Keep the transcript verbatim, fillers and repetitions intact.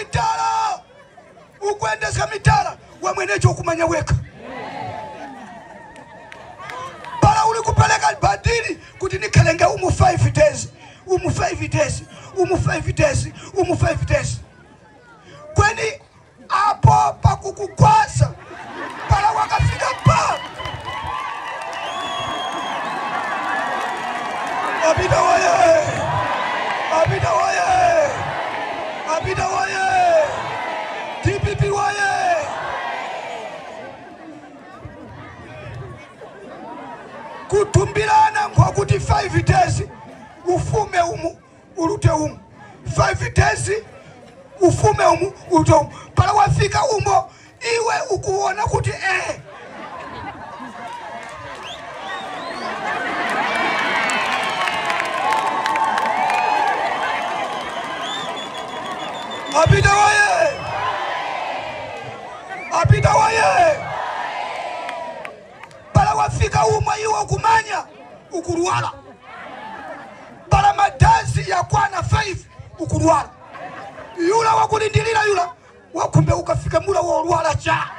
Mitala, ukwendeska mitala, wamwenecho ukumanya wekha. Para uli kupereka badili kuti nikhalenge umu five days, umu five days, umu five days, umu five days. Kweni apo pakukugwasa, para wakafika pa Apita woye! Apita woye! Apita woye! D P P woye! Kutumbirana nkwakuti five days ufume umu, urute umu. Five days ufume umu, urute umu. Para wafika umo, iwe ukuwona kuti eh. Apita woye! Apita woye! Para wafika umo iwe ukumanya ukurwara. Para madazi yakwana five ukurwara. Yura wakulindirira yura, wakhumbe ukafike mura worwara cha.